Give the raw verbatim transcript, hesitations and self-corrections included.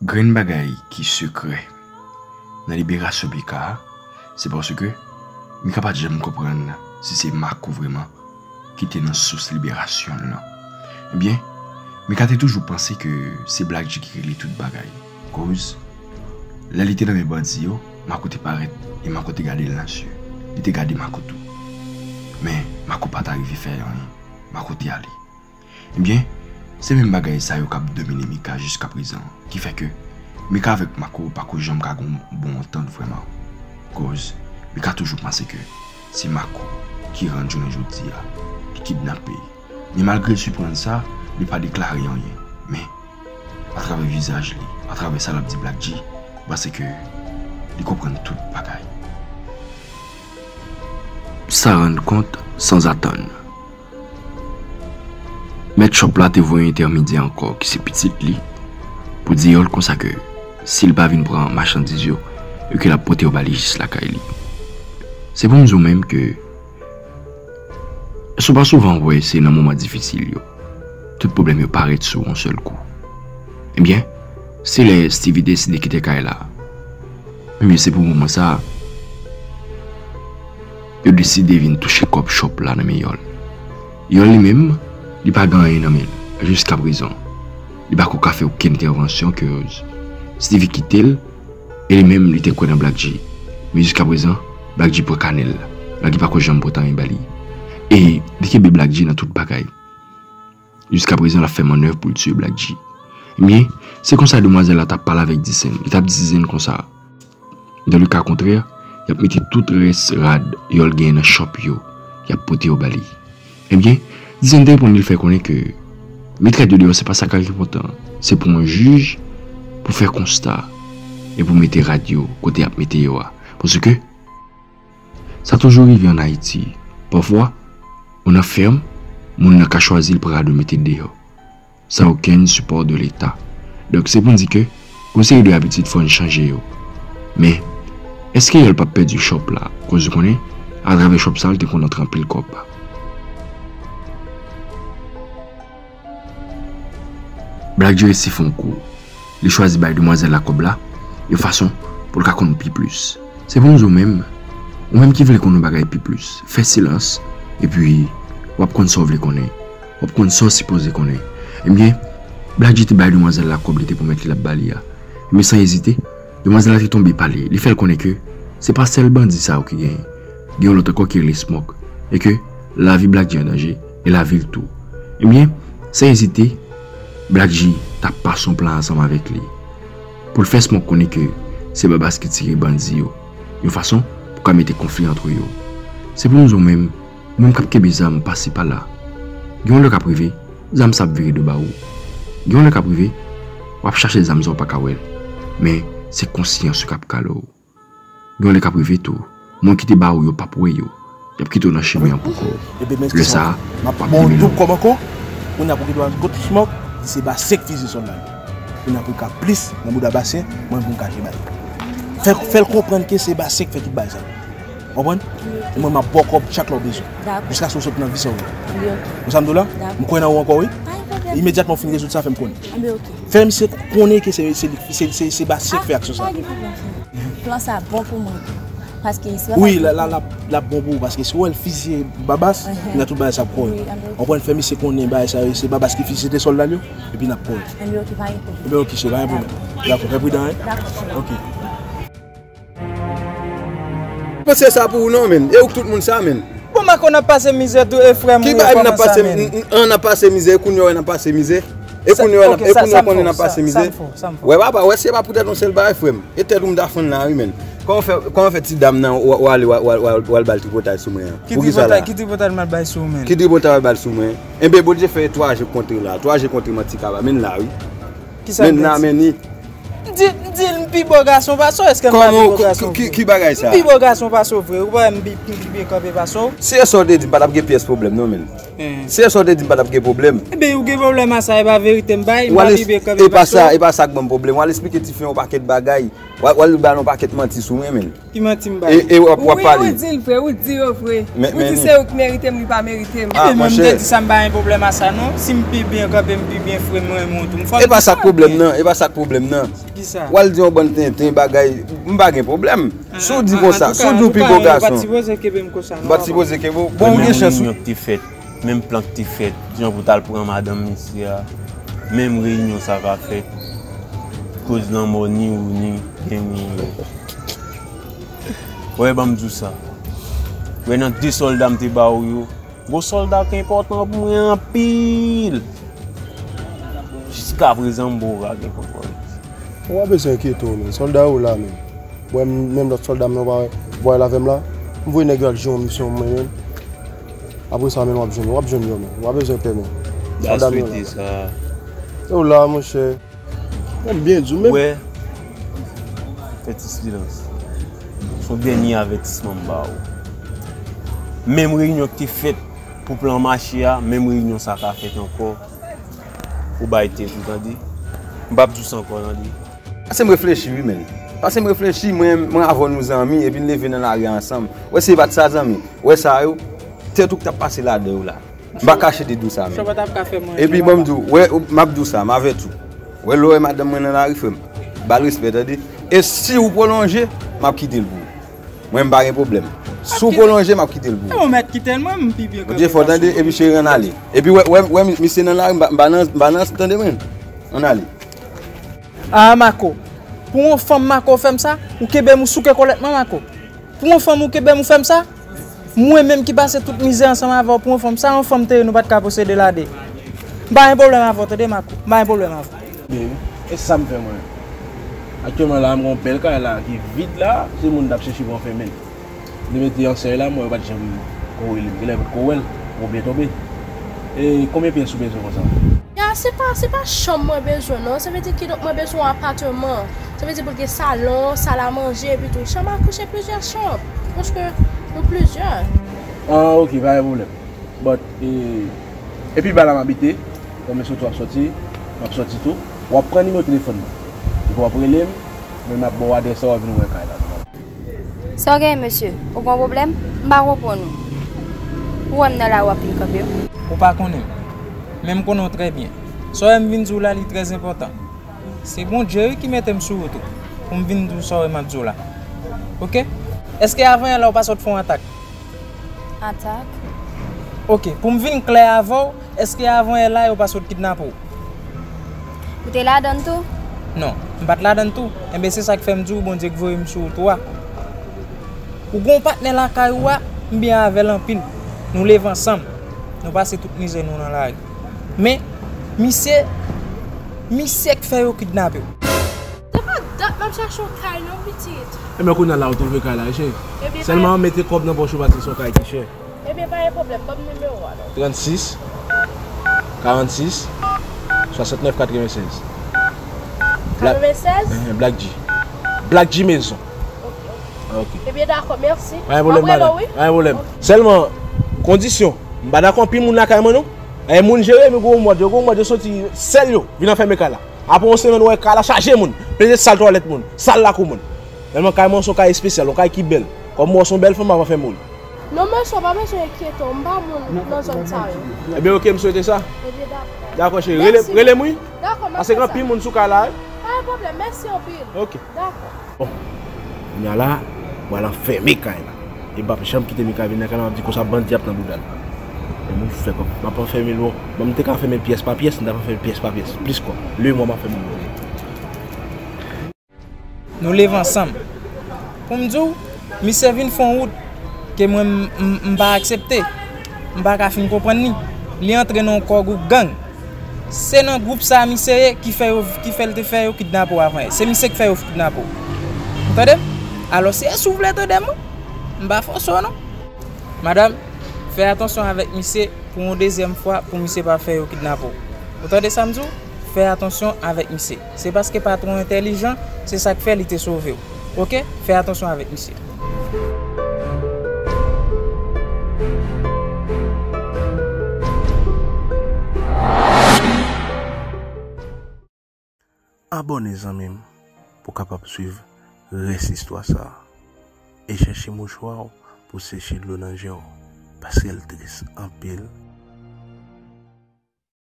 Grenn bagay ki sekrè nan liberasyon Mika a, se paske Mika pa t janm konprann si se Mako vrèman ki te nan sous liberasyon l lan. Ebyen, Mika te toujou panse ke se Black G ki regle tout bagay. Koz, lè li te nan men bandi yo, Mako te parèt e Mako te gade l nan zye. Li te gade Mako tou. Men, Mako pa t arive fè anyen. Mako te ale. Ebyen, se menm bagay sa yo k ap domine Mika jiskaprezan, ki fè ke Mika avèk Mako pako janm ka gon bon antant vrèman. Koz, Mika toujou panse ke se Mako ki rann jounen jodi a, ki kidnape. Men malgre l siprann sa, li pa deklare anyen. Men, atravè vizaj li, atravè sa l ap di Black G, m panse ke li konprann tout bagay. Sans rendre compte, sans attendre. Mèt chòp la te voye entèmedyè ankò, ki se pitit li, pou di Yòl konsa ke si l pa vin pran machandiz yo, e ke l ap pote yo ba li jis lakay li. Se pou m di w menm ke, èske w pa souvan wè se nan moman difisil yo, tout pwoblèm yo parèt sou w yon sèl kou? Ebyen, se lè Steevy deside kite kay la. Ebyen, se pou moman sa a, yo deside vin touche kòb chòp la nan men Yòl. Yòl li menm, li pa gen anyen nan men l, jiskaprezan. Li pako ka fè okenn entèvansyon, koz Steevy kite l, e li menm, li te kwè nan Black G. Men jiskaprezan, Black G pran kanèl. Black G pako janm pote anyen ba li. E li kenbe Black G nan tout bagay. Jiskaprezan, l ap fè mannèv pou l tiye Black G. Ebyen, se konsa demwazèl la t ap pale avèk Dizen. Li t ap di Dizen konsa, dans le cas contraire, y ap mete tout rès rad Yòl genyen nan chòp yo, y ap pote yo ba li. Ebyen, Dizen te reponn li, l fè konnen ke met rad yo deyò, se pa sa k enpòtan. Se pou yon jij pou fè konsta e pou mete rad yo kote y ap mete yo a. Paske sa toujou rive ann Ayiti. Pafwa, ou nan fèm, moun nan ka chwazi l pran rad ou mete deyò, san okenn sipò de Leta. Donk, se pou n di ke gon seri de abitid fò n chanje yo. Men, èske Yòl p ap pèdi chòp la? Koz ou konnen, atravè chòp sa, l te konn antre anpil kòb. Black G resi fè yon kou. Li chwazi bay demwazèl la kòb la, yon fason pou l ka konn pi plis. Se pou m di w menm, ou menm ki vle konn yon bagay pi plis, fè silans, epi w ap konn sa w vle konnen, w ap konn sa w sipoze konnen. Ebyen, Black G te bay demwazèl la kòb li te pwomèt li l ap ba li a. Men san ezite, demwazèl la te tonbe pale. Li fè l konnen ke se pa sèl bandi sa yo ki genyen. Gen yon lòt ankò ki rele Smoke, e ke lavi Black G an danje, e lavi l tou. Ebyen, san ezite, Black G t ap pase yon plan ansanm avèk li, pou l fè Smoke konnen ke se Babas ki tire bandi yo, yon fason pou ka mete konfli antre yo. Se pou m di w menm, moun k ap kenbe zam pase pa la, gen yon lè k ap rive, zam sa ap vire do ba ou. Gen yon lè k ap rive, w ap chache zam sa w pa ka wè l, men se konsyans ou k ap kale w. Gen yon lè k ap rive tou, moun ki te ba ou yo p ap wè yo. Y ap kite w nan chimen an poukò w. Lè sa a, w ap remele w. Kounye a pou kite w al kot Smoke, di se Basyen k fizye sòlda yo. Kounye a pou l ka plis nan bouda Basyen, mwen pou m ka jwe bal. Fè, fè l konprann ke se Basyen k fè tout bagay sa yo. Konprann? E mwen m ap ba w kòb chak lè w bezwen. Jiskaske w sot nan vi sa w ye. Ou sa m di w la? M kwè nan ou ankò, wi. Imedyatman w fin rezoud sa, fè m konnen. Fè misye konnen ke se, se, se, se, se Basyen k fè aksyon sa. Plan sa bon pou mwen tou. Paske si w ap... Wi, la, la, la, l ap bon pou ou, paske si w wè l fizye Babas, nan tout bagay sa ap kòrèk. Konprann, fè misye konnen bagay sa yo, se Babas ki fizye de sòlda l yo, epi n ap kòrèk. Enben, oke, pa gen pwoblèm. Enben, oke, cheri, pa gen pwoblèm. Dakò, fè pridan, wi. Dakò, cheri. Oke. Panse sa pou ou non, menn. E ou k tout moun sa, menn. Bon, Mako, n ap pase mizè tou, e frè m ou ye, kòman sa, menn? Ki bagay n ap pase, n, n, an n ap pase mizè, e kounye a wè n ap pase mizè? E kounye a, e kounye a konnen n ap pase mizè? Wè, papa, wè, se pa poutèt yon sèl bagay, frè m. E tèt ou m ta fann la, wi, menn. Kòman fè, kòman fè ti dam nan, w, w ale, w, w, w, w al ba l tripotay sou mwen an? Pou ki sa la? Ki tripotay m al bay sou ou, menn? Ki tripotay w al ba l sou mwen? Enben, Bondye fè twa je kontre la. Twa je kontre manti kaba. Menn la, wi. Kisa l vle di? Menn la, menn li. M di, m di l m pi bo gason pase w, èske m pa pi bo gason vre? Ki, ki bagay sa? M pi bo gason pase w vre, ou pa wè m pi, m pi byen kanpe pase w? Si e sa w te di m, pa t ap gen pyès pwoblèm non, menn. Si e sa w te di m, pa t ap gen pwoblèm. Ebyen, ou gen pwoblèm a sa, e pa verite m bay, m pa pi byen kanpe pase w? E pa sa, e pa sa k ban m pwoblèm. W al esplike tifi an yon pakèt bagay. W al, w al ba l yon pakèt manti sou mwen, menn. Ki manti m bay? E, e w ap, w ap pale. Wi, ou di l vre, ou di yo vre. Ou di se ou ki merite m, li pa merite m. Ebyen, mwen, m te di sa, m pa gen pwoblèm a sa non. Si m pi byen kanpe, m pi byen fre, m renmen w tou. M fò m di sa. E pa sa k pwoblèm nan, e pa sa k pwoblèm nan. W al di yon bann tenten bagay, m pa gen pwoblèm. Si w di konsa, si w di w pi bo gason, m pa t sipoze kenbe w. Bon, ou gen chans. Menm reyinyon ki te fèt, menm plan ki te fèt, jan pou t al pran madanm misye a, menm reyinyon sa ka fèt. Koz lanmò ni ou ni Deni yo. Wè, ban m di w sa. Wè, nan de sòlda m te ba ou yo, gon sòlda ki enpòtan pou mwen anpil. Jiskaprezan, m poko ka gen kòb. Ou pa bezwen enkyete w, men. Sòlda yo la, men. Wè, menm lòt sòlda m nan, w pa wè, w pa wè l avè m la? M voye nèg yo al jwenn yon misyon, mwen menm. Apre sa, men, w ap jwenn yo, w ap jwenn yo, men. W pa bezwen pè, men. Sòlda m yo la. Yo la, monchè. Mwen byen di w menm. Wè, fè ti silans. Se yon dènye avètisman m ba ou. Menm reyinyon ki te fèt pou plan mache a, menm reyinyon sa ka fèt ankò. Ou bay tèt ou, tande. M p ap di w sa ankò, tande. Pase m reflechi, wi, men. Pase m reflechi, mwen, mwen avè w nou zanmi, epi n leve nan lari a ansanm. Wè, se pa t sa, zanmi. Wè sa yo, tèt ou k t ap pase ladan yo la. M pa kache de di w sa, men. Sa w pa t ap ka fè mwen. Epi, ban m di w, wè, m ap di w sa, m avèti w. Wè, lè w wè madanm mwen nan lari, frè m, ba l respè, tande. E si w pwolonje, m ap kite l pou ou. Mwen, m pa gen pwoblèm. Si w pwolonje, m ap kite l pou ou. Ou mèt kite l, mwen, m pi byen. Bondye fò, tande, epi cheri, ann ale. Epi, wè, wè, wè, misye nan lari, m pa, m pa nan, m pa nan, tande mwen. Ann ale. Ah, Marco, pou yon fanm, Marco, w fè m sa? Ou kenbe m, ou souke kòlèt mwen, Marco? Pou yon fanm ou kenbe m, ou fè m sa? Mwen menm ki pase tout mizè ansanm avè w, pou yon fanm, sa yon fanm te ye, nou pa t ka posede l a de. M pa gen pwoblèm avè w, tande, Marco. M pa gen pwoblèm avè w. Byen, e sa m fè mwen. Aktyèlman la, m gen yon bèl kay la ki vid la, se moun t ap chèche pou anfèmen l. Li mete an sèy la, m wè yo pa t janm ko rele m. Genlè yo pa t ko wè l, yo byen tonbe. E konbyen pyès ou bezwen konsa? Ya, se pa, se pa chanm mwen bezwen, non. Sa vle di, kidonk, mwen bezwen yon apatman. Sa vle di pou l gen salon, sal a manje, epi tou, chanm a kouche, plizyè chanm. Paske nou plizyè. Ah, ok, pa gen pwoblèm. But, e, epi ba la m abite, kòm se soti w ap soti, m ap soti tou. W ap pran nimewo telefòn mwen. Epi w ap rele m, mwen m ap ba w adrès la, w ap vin wè kay la. Sa w genyen, mesye? Ou gen yon pwoblèm? M pa konprann ou. Ou wè m nan lari w ap vin kanpe m? Ou pa konnen m. Men m konnen w trè byen. Sa w wè m vin di w la, li trè enpòtan. Se Bondye, wi, ki mete m sou wout ou. Pou m vin di w sa w wè m ap di w la. Oke? Èske avanyè la ou pa sot fè yon atak? Atak? Oke, pou m vin klè avè w, èske avanyè la yo pa sot kidnape w? Ou te ladann tou? Non, m pa t ladann tou. Enben, se sa k fè m di w Bondye k voye m sou wout ou a. Ou gen yon patnè lakay ou a, m byen avè l anpil. Nou leve ansanm. Nou pase tout mizè nou nan lari. Men, misye, misye k fè yo kidnape w. Se pa dat m ap chache yon kay non, pitit. Enben, kounye a la, ou twouve kay la, wi, cheri. Ebyen, sèlman mete kòb nan pòch ou, paske se yon kay ki chè. Ebyen, pa gen pwoblèm, ban m nimewo a non. Trannsis, karannsis, swasantnèf, katrevennsèz. Black, katrevennsèz? Enhen, Black G. Black G Maison. Ok, ok. Ok. Ebyen, dakò, mèsi. Pa gen pwoblèm, madanm. Pa gen pwoblèm. Sèlman, kondisyon, m pa dakò anpil moun lakay mwen, non. E moun Jeremi gwo mòd, yo gwo mòd, yo soti sèl yo, vin anfèmen kay la. Apre yon semèn, ou wè kay la chaje moun. Plede sal twalèt moun, sal lakou moun. Tèlman kay mwen se yon kay espesyal, yon kay ki bèl. Kòm mwen se yon bèl fanm, m ap anfèmen w. Non, mesye, w pa bezwen enkyete w, m pa moun nan zòn sa yo. Ebyen, oke, m swete sa. Ebyen, dakò. Dakò, cheri. Rele, mèsi, rele m, wi. Dakò, m ap fè sa. Paske gen anpil moun sou kay la, wi. Pa gen pwoblèm, mèsi anpil. Oke. Dakò. Bon, kounye a la, m pral anfèmen kay la. E m p ap janm kite Mika vin nan kay la, m ap di konsa bandi ap nan bouda l. Men moun fè kòb. M ap anfèmen l, bon. Bon, m te ka anfèmen l pyès pa pyès, m t ap anfèmen l pyès pa pyès. Plis kòb. Le mwa m ap fè moun manje. Nou leve ansanm. Pou m di w, misye vin fè yon wout ke mwen m, m, m pa aksepte. M pa ka fin konprann li. Li antre nan yon kò gwoup gang. Se nan gwoup sa misye ye ki fè yo, ki fè l te fè yo kidnape w avan yè. Se misye ki fè yo kidnape w. Ou tande m? Alò, se si w vle tande m, wi. M pa fòse w, non. Madanm, fè atansyon avèk misye pou yon dezyèm fwa pou misye pa fè yo kidnape w. Ou tande sa m di w? Fè atansyon avèk misye. Se paske patwon entèlijan, se sa k fè li te sove w. Oke? Fè atansyon avèk misye. Abòne, zanmi m, pou w kapab swiv rès istwa sa a. E chèche mouchwa w pou seche dlo nan je w, paske l tris anpil.